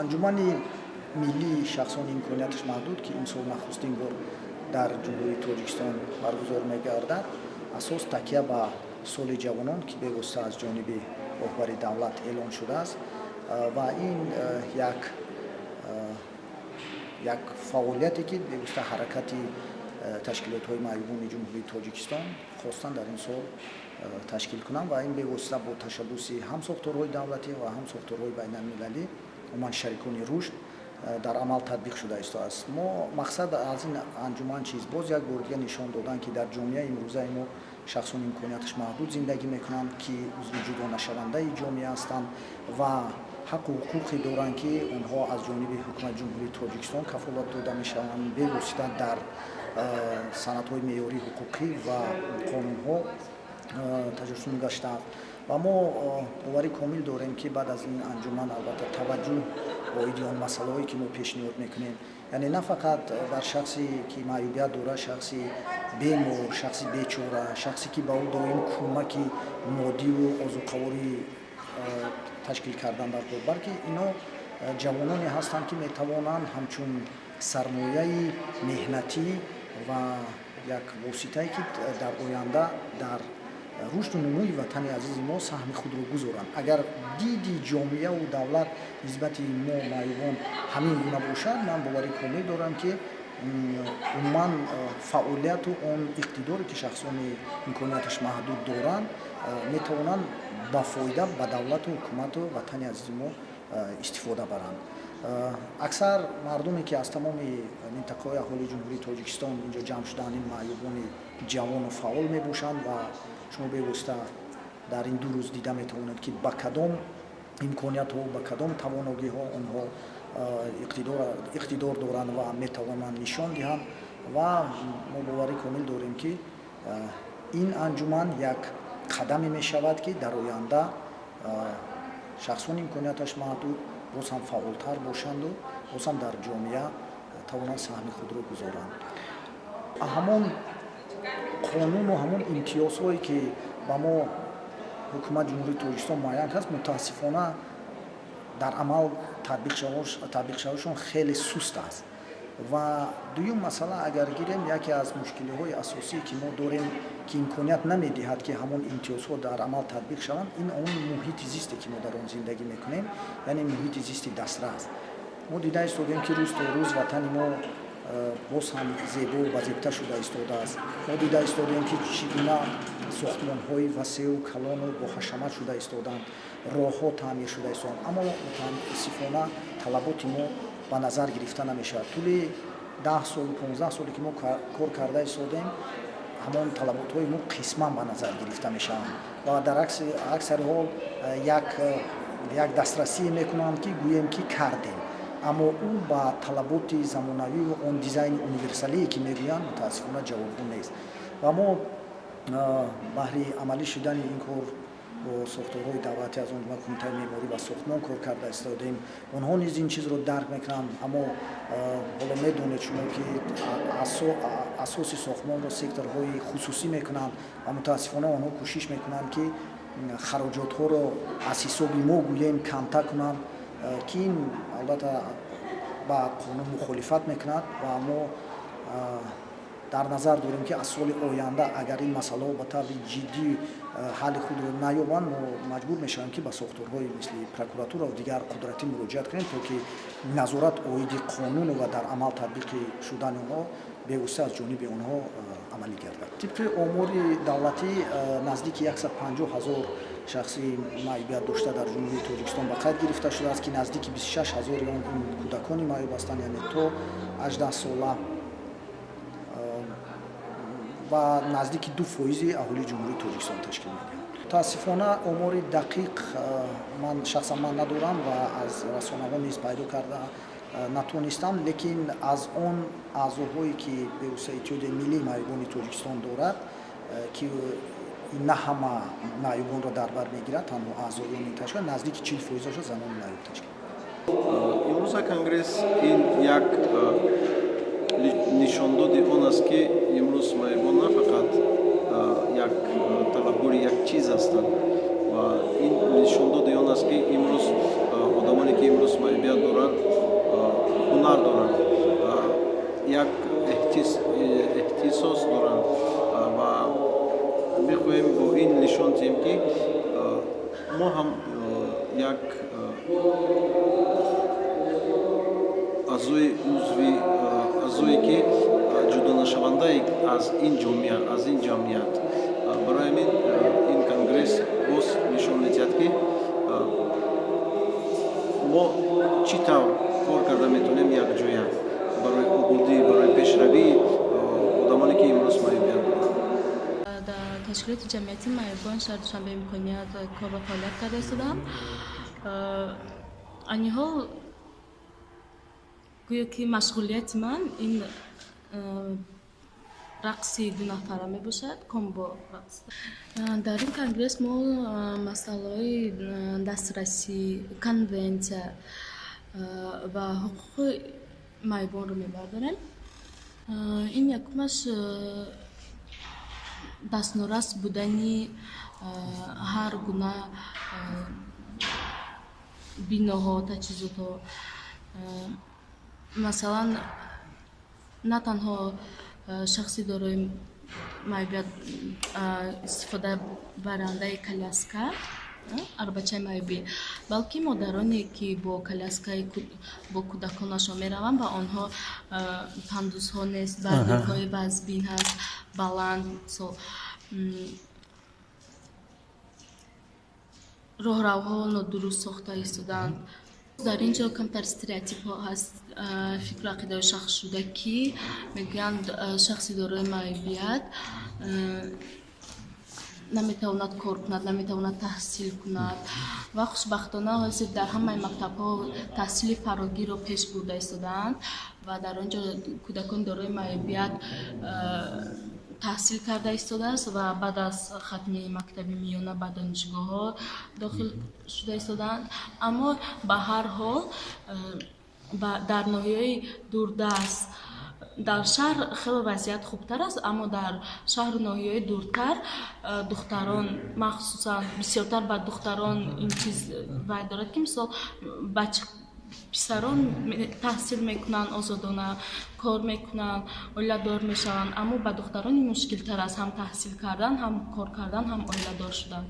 Анҷумани миллии шахсони имконияташ маҳдуд, ки имсол нахустин бор дар Ҷумҳурии Тоҷикистон баргузор мегардад, асос такя ба Соли ҷавонон, ки бевосита аз ҷониби роҳбари давлат эълон шудааст, ва ин як фаъолияте, ки бевосита ҳаракати ташкилотҳои маъюбони Ҷумҳурии Тоҷикистон хостанд дар ин сол ташкил кунанд, ва ин бевосита бо ташаббуси ҳам сохторҳои давлатӣ ва ҳам сохторҳои байналмилалӣ, умуман шарикони рушд, дар амал татбиқ шуда истодааст. Мо мақсад аз ин анҷуман чиз? Боз як бор дига нишон додан, ки дар ҷомеаи имрӯзаи мо шахсони имконияташ маҳдуд зиндагӣ мекунанд, ки узви ҷудонашавандаи ҷомеа ҳастанд ва ҳаққу ҳуқуқе доранд, ки онҳо аз ҷониби Ҳукумати Ҷумҳурии Тоҷикистон кафолат дода мешаванд, бевосита дар санадҳои меъёрии ҳуқуқӣ ва қонунҳо таҷассум гаштаанд. Ва мо боварӣ комил дорем, ки баъд аз ин анҷуман албатта таваҷҷӯҳ оиди он масъалаҳое, ки мо пешниҳод мекунем, яъне на фақат дар шахсе, ки маъюбият дорад, шахси бемор, шахси бечора, шахсе, ки ба ӯ доим кӯмаки моддиву озуқаворӣ ташкил кардан дар кор, балки ино ҷавононе ҳастанд, ки метавонанд ҳамчун сармояи меҳнатӣ ва як воситае, ки дар оянда дар рушду нумӯи ватани азизи мо саҳми худро гузоранд. Агар диди ҷомеаву давлат нисбати мо маъюбон ҳамин гуна бошад, ман боварӣ комил дорам, ки умуман фаъолияту он иқтидоре, ки шахсони имконияташ маҳдуд доранд, метавонанд ба фоида ба давлату ҳукумату ватани азизи мо истифода баранд. Аксар мардуме, ки аз тамоми минтақаҳои аҳолии Ҷумҳурии Тоҷикистон инҷо ҷамъ шудаанд, ин маъюбони ҷавону фаъол мебошанд, ва шумо бевосита дар ин 2 рӯз дида метавонед, ки ба кадом имкониятҳо, ба кадом тавоногиҳо онҳо иқтидор доранд ва метавонанд нишон диҳанд. Ва мо боварӣ комил дорем, ки ин анҷуман як қадаме мешавад, ки дар оянда шахсони имконияташ маҳдуд боз ҳам фаъолтар бошанду боз ҳам дар ҷомеа тавонанд саҳми худро гузоранд. Ҳамон қонуну ҳамон имтиёзҳое, ки ба мо Ҳукумати Ҷумҳурии Тоҷикистон муайян кард, мутаассифона дар амал татбиқшавашон хеле суст аст. Ва дуюм масъала агар гирем, яке аз мушкилиҳои асосие, ки мо дорем, ки имконият намедиҳад, ки ҳамон имтиёзҳо дар амал татбиқ шаванд, ин он муҳити зисте, ки мо дар он зиндагӣ мекунем, яъне муҳити зисти дастрас. Мо дида истодем, ки рӯз то рӯз ватани мо боз ҳам зебову вазебтар шуда истодааст. Мо дида истодем, ки чӣ гуна сохтмонҳои васеъу калону боҳашамат шуда истодаанд, роҳҳо таъмир шуда истодаанд, аммо мутаассифона талаботи мо ба назар гирифта намешавад. Тӯли 10 солу 15 соле, ки мо кор карда истодем, ҳамон талаботҳои мо қисман ба назар гирифта мешаванд ва дар аксари ҳол як дастрасие мекунанд, ки гӯем, ки кардем, аммо ӯ ба талаботи замонавию он дизайни универсалие, ки мегӯянд, мутаассифона ҷавобгӯ нест. Ва мо баҳри амалӣ шудани ин кор бо сохторҳои давлатӣ, аз он ҷумла Кумитаи меъморӣ ва сохтмон, кор карда истодем. Онҳо низ ин чизро дарк мекунанд, аммо ҳоло медонед шумо, ки асоси сохтмонро секторҳои хусусӣ мекунанд ва мутаассифона онҳо кӯшиш мекунанд, ки хароҷотҳоро аз ҳисоби мо гӯем камтар кунанд, ки ин албатта ба қонун мухолифат мекунад. Ва мо дар назар дорем, ки аз соли оянда, агар ин масъалаҳо ба таври ҷиддӣ ҳалли худро наёбанд, мо маҷбур мешавем, ки ба сохторҳои мисли прокуратура ва дигар қудратӣ муроҷиат кунем, то ки назорат оиди қонуну ва дар амал татбиқи шудани онҳо бевосита аз ҷониби онҳо амалӣ гардад. Тибқи омори давлатӣ, наздики 150 ҳазор шахси маъюбият дошта дар Ҷумҳурии Тоҷикистон ба қайд гирифта шудааст, ки наздики 26 ҳазори он ин кӯдакони маъюб ҳастанд, яъне то 18 сола, ва наздики 2 фоизи аҳолии Ҷумҳурии Тоҷикистон ташкил медиҳанд. Мутаассифона, омори дақиқ ман шахсан ман надорам ва аз расонаҳо низ пайдо карда натонистам, лекин аз он аъзоҳое, ки бевосита Иттиҳодияи миллии маъюбони Тоҷикистон дорад, ки на ҳама маъюбонро дар бар мегирад, танҳо аъзоёни ташкил, наздики 40 фоизашо занони маъюб ташкил. Имрӯза конгресс ин як нишондоди он аст, ки имрӯз маъюбон на фақат як талабгори як чиз ҳастанд, ва ин нишондоди он аст, ки имрӯз одамоне, ки имрӯз маъюбият доранд. доранд, ҳунар доранд, як эҳтисос доранд ва мехоҳем бо ин нишон диҳем, ки мо ҳам як аъзои узви аъзое ки ҷудонашавандаи аз ин ҷомеа, аз ин ҷамъият. Барои ҳамин ин конгресс боз нишон медиҳад, ки мо чӣ тавр кор карда метавонем якҷоя барои ободӣ, барои пешравии одамоне, ки имрӯз маъюбият доранд. Дар ташкилоти ҷамъиятии маъюбон шаҳри Душанбе имконият кор ва фаъолият карда истодам. Айни ҳол гӯё ки машғулияти ман ин рақси дунафара мебошад, комбо рақс. Дар ин конгресс мо масъалаҳои дастрасӣ, конвенсия ва ҳуқуқи маъюбонро мебардорем. Ин якумаш дастнорас будани ҳар гуна биноҳо, таҷҳизотҳо. Масалан, на танҳо шахси дорои маъюбият, истифодабарандаи коляска, арбачаи маъюбӣ, балки модароне, ки бо коляскаи бо кӯдаконашон мераванд ва онҳо пандусҳо нест, бордюрҳои вазбин ҳаст, баланд, мисол, роҳравҳо нодуруст сохта истодаанд. Дар ин ҷо камтар стереотипҳо ҳаст, фикру ақидаҳои шахсшуда, ки мегӯянд, шахси дорои маъюбият наметавонад кор кунад, наметавонад таҳсил кунад. Ва хушбахтона ҳозир дар ҳамаи мактабҳо таҳсили фарогирро пеш бурда истодаанд ва дар он ҷо кӯдакони дорои маъюбият таҳсил карда истодааст ва баъд аз хатми мактаби миёна ба донишгоҳҳо дохил шуда истодаанд. Аммо ба ҳар ҳол дар ноҳияҳои дурдаст, дар шаҳр хеле вазъият хубтар аст, аммо дар шаҳру ноҳияҳои дуртар духтарон, махсусан бисёртар ба духтарон ин чиз вай дорад, ки мисол бача писарон таҳсил мекунанд, озодона кор мекунанд, оиладор мешаванд, аммо ба духтарон ин мушкилтар аст: ҳам таҳсил кардан, ҳам кор кардан, ҳам оиладор шудан.